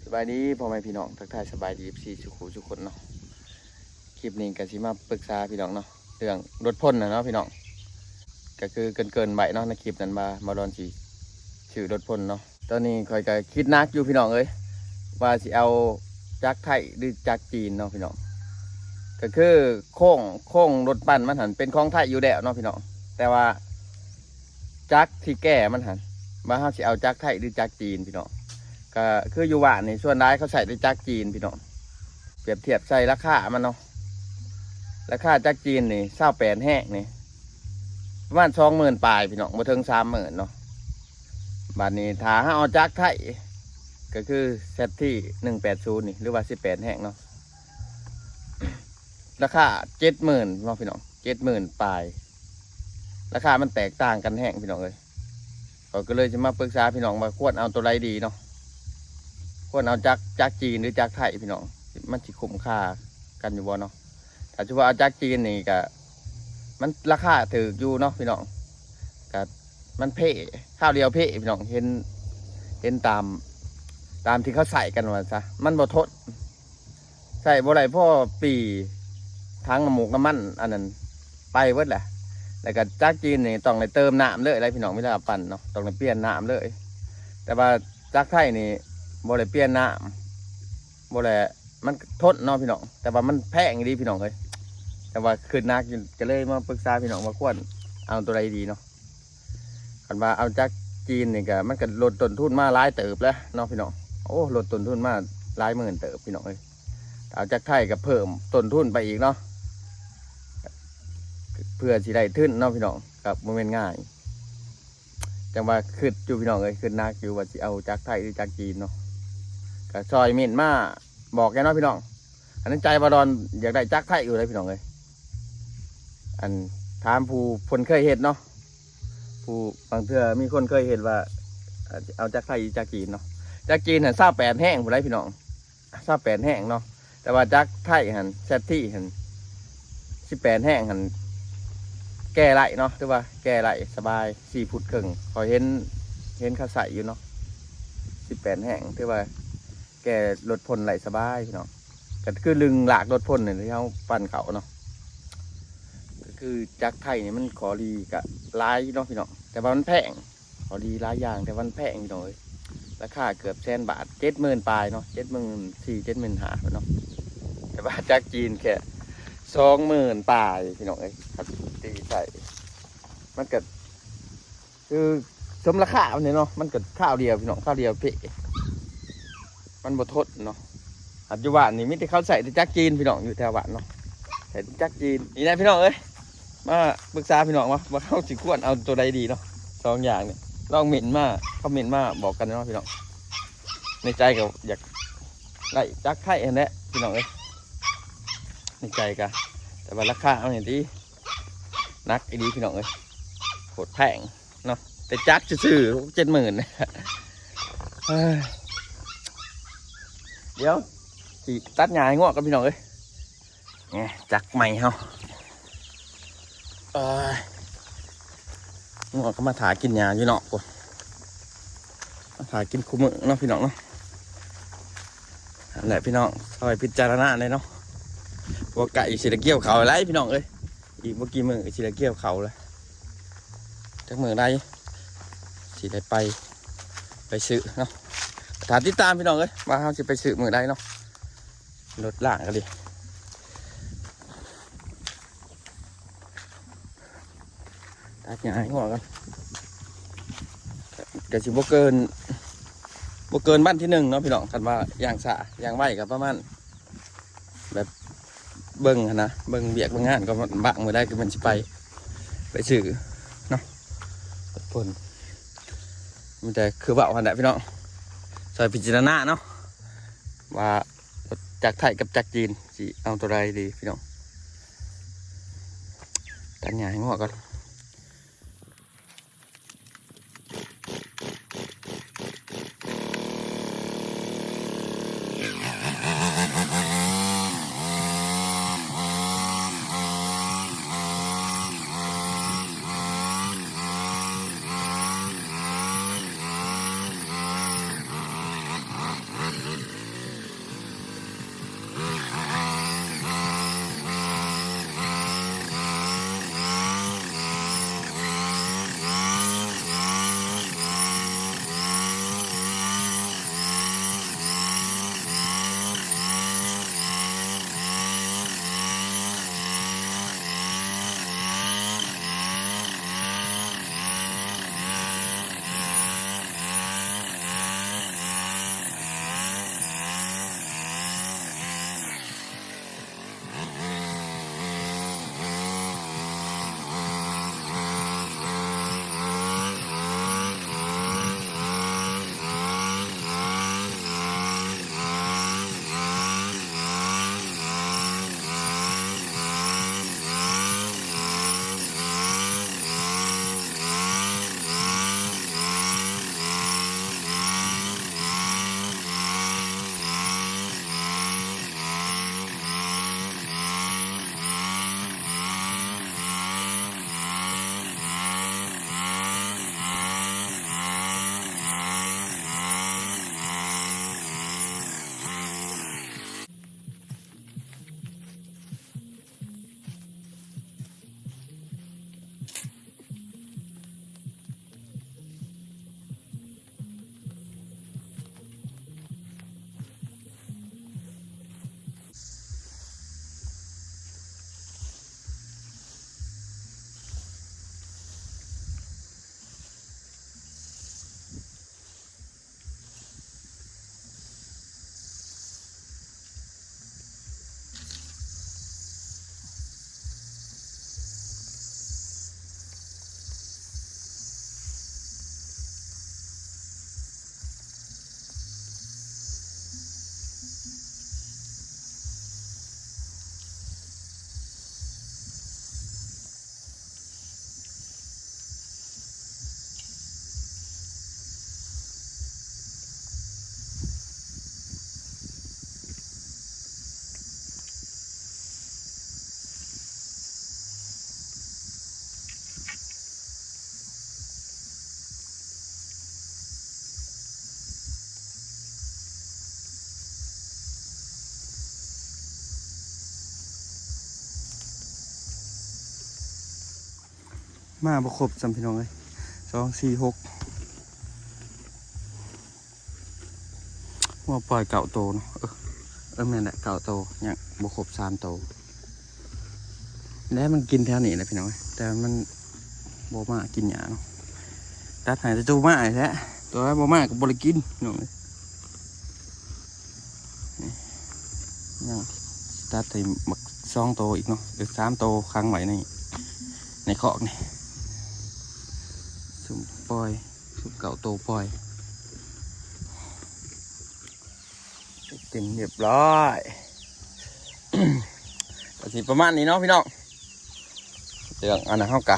ສະບາຍດີພໍ່ແມ່ພີ່ນ້ອງ ທັກທາຍສະບາຍດີ ເອັຟຊີ ສູ່ຄູ່ສູ່ຄົນເນາະ. ຄລິບນີ້ກໍຊິມາປຶກສາພີ່ນ້ອງເນາະ ເລື່ອງລົດພົ້ນນະເນາະພີ່ນ້ອງ. ກໍຄືເກີ່ນໆໄວ້ເນາະ ໃນຄລິບນັ້ນວ່າ ບ່າວດອນຊິຊື້ລົດພົ້ນເນາະ. ຕອນນີ້ຂ້ອຍກໍຄິດໜັກຢູ່ພີ່ນ້ອງເອີຍ ວ່າຊິເອົາຈັກໄທ ຫຼື ຈັກຈີນເນາະພີ່ນ້ອງ. ກໍຄືໂຄງ ໂຄງລົດປັ່ນມັນຫັ້ນເປັນຂອງໄທຢູ່ແລ້ວເນາະພີ່ນ້ອງ ແຕ່ວ່າ ຈັກທີ່ແກ່ມັນຫັ້ນ ວ່າເຮົາຊິເອົາຈັກໄທ ຫຼື ຈັກຈີນພີ່ນ້ອງ. ກໍຄືຢູ່ບ້ານນີ້ ສ່ວນຫຼາຍເຂົາໃຊ້ແຕ່ຈັກຈີນພີ່ນ້ອງ. ປຽບທຽບໃສ່ລາຄາມັນເນາະ ລາຄາຈັກຈີນນີ້ ຊາວແປດແຮງນີ້ ປະມານສອງໝື່ນປາຍພີ່ນ້ອງ ບໍ່ເຖິງສາມໝື່ນເນາະ. ບາດນີ້ຖ້າເຮົາເອົາຈັກໄທ ກໍຄື ແຊັດທີ ໜຶ່ງແປດສູນນີ້ ຫຼືວ່າສິບແປດແຮງເນາະ ລາຄາເຈັດໝື່ນເນາະພີ່ນ້ອງ ເຈັດໝື່ນປາຍ. ລາຄາມັນແຕກຕ່າງກັນແຮງພີ່ນ້ອງເອີຍ. ຂ້ອຍກໍເລີຍຊິມາປຶກສາພີ່ນ້ອງວ່າຄວນເອົາໂຕໃດດີເນາະ ຄວນເອົາຈັກ ຈັກຈີນ ຫຼື ຈັກໄທພີ່ນ້ອງ ມັນຊິຄຸ້ມຄ່າກັນຢູ່ບໍ່ເນາະ. ຖ້າສະເພາະເອົາຈັກຈີນນີ້ກໍ ມັນລາຄາຖືກຢູ່ເນາະພີ່ນ້ອງ ກໍມັນເພ ຄາວດຽວເພພີ່ນ້ອງ ເຫັນ ເຫັນຕາມ ຕາມທີ່ເຂົາໃຊ້ກັນວ່າຊະ ມັນບໍ່ທົນ ໃຊ້ບໍ່ໄດ້ພໍປີ້ ຖັງນ້ຳໝູກນ້ຳມັນອັນນັ້ນໄປເບິດແຫຼະ. ແລ້ວກໍຈັກຈີນນີ້ຕ້ອງໄດ້ເຕີມນ້ຳເລີຍແຫຼະພີ່ນ້ອງ ເວລາປັ່ນເນາະ ຕ້ອງໄດ້ປ່ຽນນ້ຳເລີຍ. ແຕ່ວ່າຈັກໄທນີ້ບໍ່ໄດ້ປ່ຽນນ້ຳ ບໍ່ໄດ້ ມັນທົນເນາະພີ່ນ້ອງ ແຕ່ວ່າມັນແພງອີ່ຫຼີພີ່ນ້ອງເອີຍ. ແຕ່ວ່າຄຶດໜັກຢູ່ ກໍເລີຍມາປຶກສາພີ່ນ້ອງວ່າຄວນເອົາໂຕໃດດີເນາະ. ຄັນວ່າເອົາຈັກຈີນນີ້ກໍ ມັນກໍລົດຕົ້ນທຶນມາຫຼາຍເຕີບແລ້ວເນາະພີ່ນ້ອງ. ໂອ້ ລົດຕົ້ນທຶນມາຫຼາຍໝື່ນເຕີບພີ່ນ້ອງເອີຍ. ເອົາຈັກໄທກໍເພີ່ມຕົ້ນທຶນໄປອີກເນາະ ເພື່ອຊິໄດ້ທຶນເນາະພີ່ນ້ອງ ກໍບໍ່ແມ່ນງ່າຍ. ຈັ່ງວ່າຄຶດຢູ່ພີ່ນ້ອງເອີຍ ຄຶດໜັກຢູ່ວ່າຊິເອົາຈັກໄທ ຫຼື ຈັກຈີນເນາະ. ກໍຊ່ອຍເມັ້ນມາບອກແດ່ເນາະພີ່ນ້ອງ. ອັນນັ້ນໃຈບ່າວດອນຢາກໄດ້ຈັກໄທຢູ່ເດ້ພີ່ນ້ອງເອີຍ. ອັນ ຖາມຜູ້ເພິ່ນເຄີຍເຮັດເນາະ ຜູ້ ບາງເທື່ອມີຄົນເຄີຍເຮັດວ່າ ເອົາຈັກໄທ ຈັກຈີນເນາະ. ຈັກຈີນຫັ້ນຊາວແປດແຮງພຸ້ນໃດພີ່ນ້ອງ ຊາວແປດແຮງເນາະ. ແຕ່ວ່າຈັກໄທຫັ້ນ ແຊັດທີ ຫັ້ນ ສິບແປດແຮງຫັ້ນ ແກ່ໄດ້ເນາະ ຖືວ່າແກ່ໄດ້ສະບາຍ ສີ່ຟຸດເຄິ່ງ. ຂ້ອຍເຫັນ ເຫັນເຂົາໃຊ້ຢູ່ເນາະ ສິບແປດແຮງ ຖືວ່າ ແກ່ລົດພົ້ນໄດ້ສະບາຍພີ່ນ້ອງ. ກໍຄືດຶງລາກລົດພົ້ນນີ້ທີ່ເຮົາປັ່ນເຂົ້າເນາະ. ກໍຄືຈັກໄທນີ້ມັນຂໍ້ດີກໍຫຼາຍເນາະພີ່ນ້ອງ ແຕ່ວ່າມັນແພງ. ຂໍ້ດີຫຼາຍຢ່າງ ແຕ່ມັນແພງພີ່ນ້ອງເອີຍ ລາຄາເກືອບແສນບາດ ເຈັດໝື່ນປາຍເນາະ ເຈັດໝື່ນສີ່ ເຈັດໝື່ນຫ້າເນາະ. ແຕ່ວ່າຈັກຈີນແຄ່ສອງໝື່ນປາຍພີ່ນ້ອງເອີຍ. ຄັນຕີໃສ່ ມັນກໍ ຄືສົມລາຄາມັນນີ້ເນາະ ມັນກໍຄາວດຽວພີ່ນ້ອງ ຄາວດຽວເພ ມັນບໍ່ທົນເນາະ. ປັດຈຸບັນນີ້ມີແຕ່ເຂົາໃຊ້ແຕ່ຈັກຈີນພີ່ນ້ອງ ຢູ່ແຖວບ້ານເນາະ ໃຊ້ແຕ່ຈັກຈີນ. ນີ້ແຫຼະພີ່ນ້ອງເອີຍ ມາປຶກສາພີ່ນ້ອງວ່າ ວ່າເຮົາຊິຄວນເອົາໂຕໃດດີເນາະ ສອງຢ່າງນີ້. ລອງເມັ້ນມາ ຄອມເມັ້ນມາບອກກັນເນາະພີ່ນ້ອງ. ໃນໃຈກໍຢາກໄດ້ຈັກໄທຫັ້ນແຫຼະພີ່ນ້ອງເອີຍ ໃນໃຈກໍ ແຕ່ວ່າລາຄາມັນນີ້ຕິ ໜັກອີ່ຫຼີພີ່ນ້ອງເອີຍ ໂຄດແພງເນາະ. ແຕ່ຈັກຊື່ໆ ຫົກເຈັດໝື່ນ. ເອີ ດຽວຊິຕັດຫຍ້າໃຫ້ງົວກ່ອນພີ່ນ້ອງເອີຍ. ນີ້ຈັກໃໝ່ເຮົາ ເອີ ງົວກໍມາຖ້າກິນຫຍ້າຢູ່ນອກພຸ້ນ ມາຖ້າກິນຄູ່ມື້ເນາະພີ່ນ້ອງເນາະ. ນັ້ນແຫຼະພີ່ນ້ອງ ຊ່ອຍພິຈາລະນາແດ່ເນາະ ວ່າໃກ້ຊິໄດ້ກ່ຽວເຂົ້າແລ້ວພີ່ນ້ອງເອີຍ. ອີກບໍ່ກີ່ມື້ກໍຊິໄດ້ກ່ຽວເຂົ້າແລ້ວ ຈັກມື້ໃດຊິໄດ້ໄປ ໄປຊື້ເນາະ. ຖ້າຕິດຕາມພີ່ນ້ອງເອີຍ ວ່າເຮົາຊິໄປຊື້ມື້ໃດເນາະ. ລົດລ້າງກໍດີ ຕັດຫຍ້າໃຫ້ງົວກ່ອນ ກໍຊິບໍ່ເກີນ ບໍ່ເກີນວັນທີໜຶ່ງເນາະພີ່ນ້ອງ. ຄັນວ່າຢ່າງຊ້າ ຢ່າງໄວກໍປະມານ ແບບເບິ່ງຫັ້ນນະ ເບິ່ງວຽກເບິ່ງງານກ່ອນ ວ່າມື້ໃດຄືມັນຊິໄປ ໄປຊື້ເນາະ. ຄົນມີແຕ່ຄືເວົ້າຫັ້ນແຫຼະພີ່ນ້ອງ ຊ່ອຍພິຈາລະນາເນາະ ວ່າຈັກໄທກັບຈັກຈີນຊິເອົາໂຕໃດດີພີ່ນ້ອງ. ຕັດຫຍ້າໃຫ້ງົວກ່ອນ. ມາບໍ່ຄົບຊ້ຳພີ່ນ້ອງເອີຍ ສອງ ສີ່ ຫົກ ງົວປ່ອຍເກົ້າໂຕເນາະ ເອີ ເອີ ແມ່ນແຫຼະ ເກົ້າໂຕ ຍັງບໍ່ຄົບສາມໂຕ ແລະມັນກິນແຖວນີ້ແຫຼະພີ່ນ້ອງເອີຍ ແຕ່ມັນບໍ່ມາກິນຫຍ້າເນາະ ຕັດໃຫ້ແຕ່ໂຕມານີ້ແຫຼະ ໂຕບໍ່ມາກໍບໍ່ໄດ້ກິນພີ່ນ້ອງເອີຍ. ນີ້ຍັງຕັດໃຫ້ບັກສອງໂຕອີກເນາະ ເອີ ສາມໂຕຂັງໄວ້ໃນ ໃນຄອກນີ້ ຊຸມປ່ອຍ ຊຸມເກົ້າໂຕປ່ອຍ ເຕັມຮຽບຮ້ອຍ ກໍຊິປະມານນີ້ເນາະພີ່ນ້ອງ ເລື່ອງອັນນັ້ນເຮົາກະ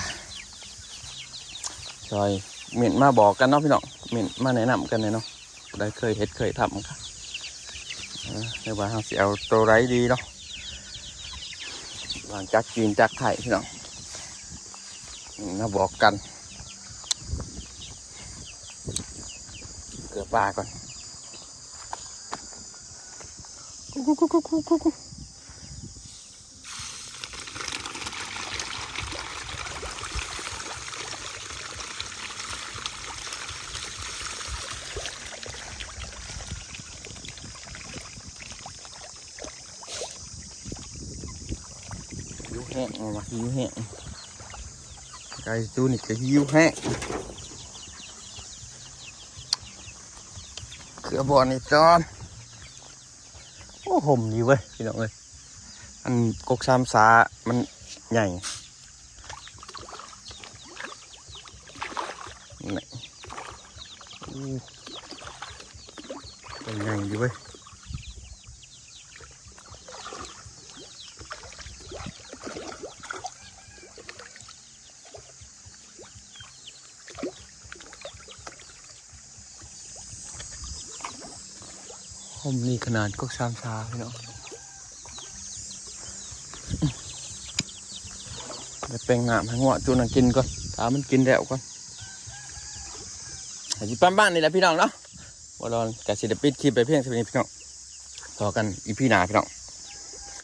ຊ່ອຍເມັ້ນມາບອກກັນເນາະພີ່ນ້ອງ ເມັ້ນມາແນະນຳກັນແດ່ເນາະ ຜູ້ໃດເຄີຍເຮັດເຄີຍທຳກະ ເອີ ຫຼືວ່າເຮົາຊິເອົາໂຕໃດດີເນາະ ລະຫວ່າງຈັກຈີນຈັກໄທພີ່ນ້ອງ ມາບອກກັນ ເກືອປາກ່ອນ ຫິວແຮງ ເອົາວ່າຫິວແຮງ ໄກ່ຕູນີ້ກໍຫິວແຮງ ເກືອບໍ່ນີ້ກ່ອນ ໂອ້ ຮົ່ມດີເວີຍພີ່ນ້ອງເອີຍ ອັນກົກສາມສາມັນໃຫຍ່ ນີ້ ໂອ້ ໃຫຍ່ດີເວີຍ. ຮົ່ມນີ້ຂະໜາດກົກສາມສາພີ່ນ້ອງ ໄດ້ແປງນ້ຳໃຫ້ງົວຈຸນັ້ນກິນກ່ອນ ຖ້າມັນກິນແລ້ວກ່ອນ ກໍຊິປະມານນີ້ແຫຼະພີ່ນ້ອງເນາະ ບໍ່ດອນກໍຊິໄດ້ປິດຄລິບໄປພຽງສ່ຳນີ້ພີ່ນ້ອງ ພໍ້ກັນອີພີໜ້າພີ່ນ້ອງ.